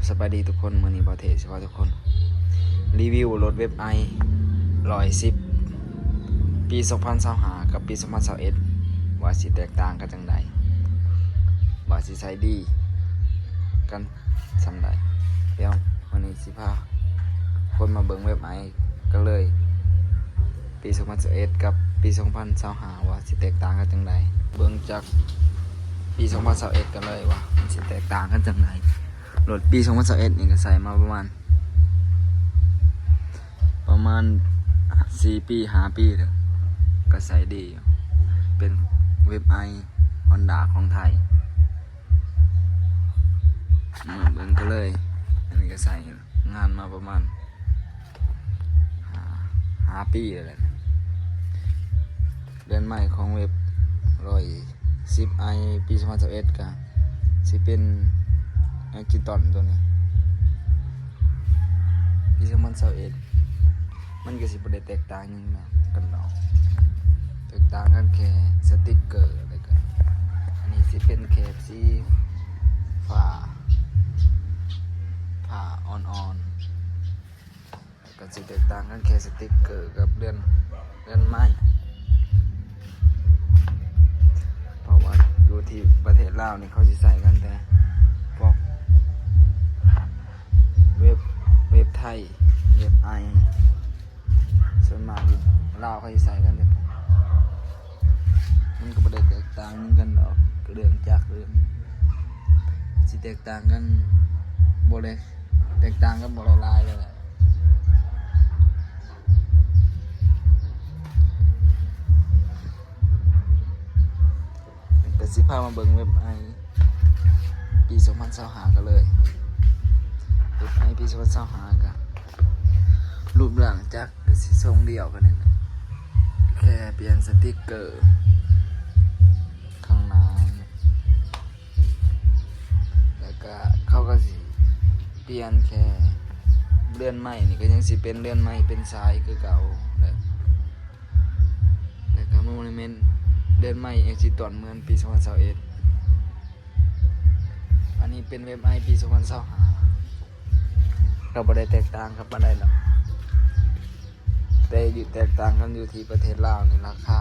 ສະບາຍດີທຸກຄົນ, ມື້ນີ້ບ່າວເທຊິພາທຸກຄົນຣີວິວລົດເວັບໄອຮ້ອຍສິບ ປີສອງພັນຊາວຫ້າ ກັບປີສອງພັນຊາວເອັດ ວ່າຊິແຕກຕ່າງກັນຈັ່ງໃດ, ວ່າຊິໃຊ້ດີກັນສ່ຳໃດ. ດຽວມື້ນີ້ຊິພາຄົນມາເບິ່ງເວັບໄອກັນເລີຍ ປີສອງພັນຊາວເອັດ ກັບປີສອງພັນຊາວຫ້າ ວ່າຊິແຕກຕ່າງກັນຈັ່ງໃດ. ເບິ່ງຈາກປີສອງພັນຊາວເອັດກັນເລີຍວ່າມັນຊິແຕກຕ່າງກັນຈັ່ງໃດ. ລົດປີສອງພັນຊາວເອັດນີ້ກໍໃຊ້ມາປະມານ ປະມານສີ່ປີ ຫ້າປີແລ້ວ, ກໍໃຊ້ດີຢູ່, ເປັນເວັບໄອຮອນດ້າຂອງໄທ. ມາເບິ່ງກັນເລີຍ, ອັນນີ້ກໍໃຊ້ງານມາປະມານຫ້າ ຫ້າປີແລ້ວແຫຼະ. ເຮືອນໃໝ່ຂອງເວັບຮ້ອຍສິບໄອ ປີສອງພັນຊາວເອັດ ກໍຊິເປັນແອັກຊິຕອນໂຕນີ້ ປີສອງພັນຊາວເອັດ. ມັນກໍຊິບໍ່ໄດ້ແຕກຕ່າງຫຍັງນະກັນດອກ, ແຕກຕ່າງກັນແຄ່ສະຕິກເກີ ແລ້ວກໍອັນນີ້ຊິເປັນແຄບສີຟ້າ ຟ້າອ່ອນໆ, ກໍຊິແຕກຕ່າງກັນແຄ່ສະຕິກເກີກັບເຮືອນ ເຮືອນໄມ້. ເພາະວ່າຢູ່ທີ່ປະເທດລາວນີ້ ເຂົາຊິໃຊ້ກັນແຕ່ພວກເວັບ ເວັບໄທ ເວັບໄອ ສ່ວນມາກຢູ່ລາວເຂົາຊິໃຊ້ກັນແຕ່ ມັນກໍບໍ່ໄດ້ແຕກຕ່າງຫຍັງກັນດອກ, ກໍເລື່ອງຈັກເລື່ອງ ຊິແຕກຕ່າງກັນບໍ່ໄດ້ ແຕກຕ່າງກັນບໍ່ໄດ້ຫຼາຍເລີຍແຫຼະ. ກໍຊິພາມາເບິ່ງເວັບໄອປີສອງພັນຊາວຫ້າກັນເລີຍ. ເວັບໄອປີສອງພັນຊາວຫ້າກໍຮູບຮ່າງຈັກກໍຊິຊົງດຽວກັນນີ້ແຫຼະ, ແຄ່ປ່ຽນສະຕິກເກີຂ້າງໜ້າ ແລ້ວກະເຂົາກໍຊິປ່ຽນແຄ່ເຮືອນໄມ້ນີ້ ກໍຍັງຊິເປັນເຮືອນໄມ້ເປັນຊາຍຄືເກົ່າແຫຼະ. ແລ້ວກໍໂມເນເມັນເຮືອນໄມ້ແອັກຊິຕອນເໝືອນປີສອງພັນຊາວເອັດ. ອັນນີ້ເປັນເວັບໄອປີສອງພັນຊາວຫ້າ ກໍບໍ່ໄດ້ແຕກຕ່າງກັນປານໃດດອກ, ແຕ່ຢູ່ ແຕກຕ່າງກັນຢູ່ທີ່ປະເທດລາວນີ້ ລາຄາ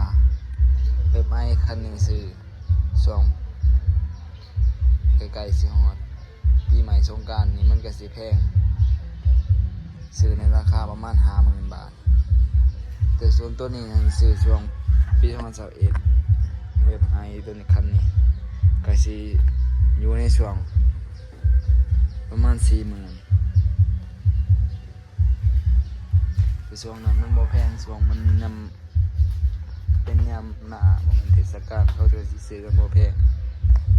ເວັບໄອຄັນນີ້ຊື້ຊ່ວງໃກ້ໆຊິຮອດປີໃໝ່ສົງການນີ້ ມັນກໍຊິແພງ, ຊື້ໃນລາຄາປະມານຫ້າໝື່ນບາດ. ແຕ່ສ່ວນໂຕນີ້ຫັ້ນຊື້ຊ່ວງປີສອງພັນຊາວເອັດ ເວັບໄອໂຕນີ້ ຄັນນີ້ກໍຊິຢູ່ໃນຊ່ວງປະມານສີ່ໝື່ນ. ແຕ່ຊ່ວງນັ້ນມັນບໍ່ແພງ, ຊ່ວງມັນຍາມ ເປັນຍາມໜ້າ ບໍ່ແມ່ນເທດສະການ ເຂົາກໍຊິຊື້ກັນບໍ່ແພງ,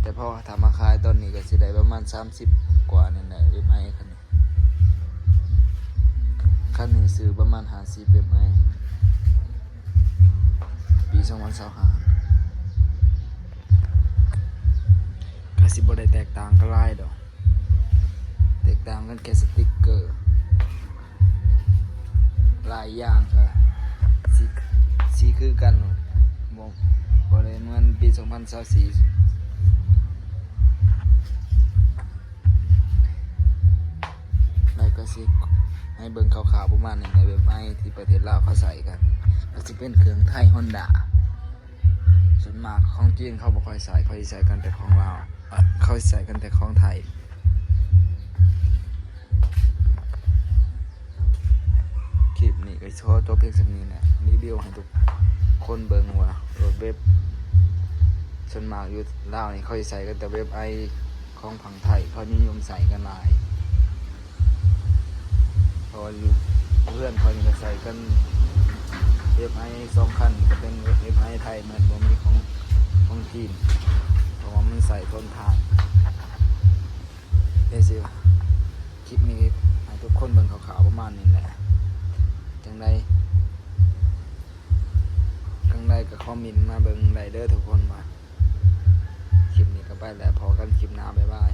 ແຕ່ພໍຖ້າມາຂາຍຕອນນີ້ກໍຊິໄດ້ປະມານສາມສິບກວ່ານີ້ແຫຼະ ເອັຟໄອຄັນນີ້. ຄັນນີ້ຊື້ປະມານຫ້າສິບ ເອັຟໄອ ປີສອງພັນຊາວຫ້າ ກໍຊິບໍ່ໄດ້ແຕກຕ່າງກັນຫຼາຍດອກ, ແຕກຕ່າງກັນແຄ່ສະຕິກເກີ. ຫຼາຍຢ່າງກໍຊິ ຊິຄືກັນ, ບໍ່ ບໍ່ໄດ້ເໝືອນປີສອງພັນຊາວສີ່. ແລ້ວກໍຊິໃຫ້ເບິ່ງຄ່າວໆປະມານນີ້ແຫຼະ ເວັບໄອທີ່ປະເທດລາວເຂົາໃຊ້ກັນ, ກໍຊິເປັນເຄື່ອງໄທ ຮອນດ້າ. ສ່ວນມາກຂອງຈີນເຂົາບໍ່ຄ່ອຍໃຊ້, ເຂົາຊິໃຊ້ກັນແຕ່ຂອງລາວ, ເຂົາຊິໃຊ້ກັນແຕ່ຂອງໄທ. ຄລິບນີ້ກໍຂໍຈົບພຽງສ່ຳນີ້ແຫຼະ, ຣີວິວໃຫ້ທຸກຄົນເບິ່ງວ່າລົດເວັບ ສ່ວນມາກຢູ່ລາວນີ້ເຂົາຊິໃຊ້ກັນແຕ່ເວັບໄອຂອງຝັ່ງໄທ, ເຂົານິຍົມໃຊ້ກັນຫຼາຍ. ເພາະວ່າຢູ່ເຮືອນຂ້ອຍນີ້ກໍໃຊ້ກັນ ເອັຟໄອ ສອງຄັນ ກໍເປັນເອັຟໄອໄທໝົດ, ບໍ່ມີຂອງ ຂອງຈີນ, ເພາະວ່າມັນໃຊ້ທົນທານ. ເອຊິ ຄລິບນີ້ໃຫ້ທຸກຄົນເບິ່ງຄ່າວໆປະມານນີ້ແຫຼະ. ຈັ່ງໃດ ຈັ່ງໃດກໍຄອມເມັນມາເບິ່ງໄດ້ເດີທຸກຄົນວ່າ ຄລິບນີ້ກໍໄປແລ້ວ, ພໍ້ກັນຄລິບໜ້າ, ບາຍບາຍ.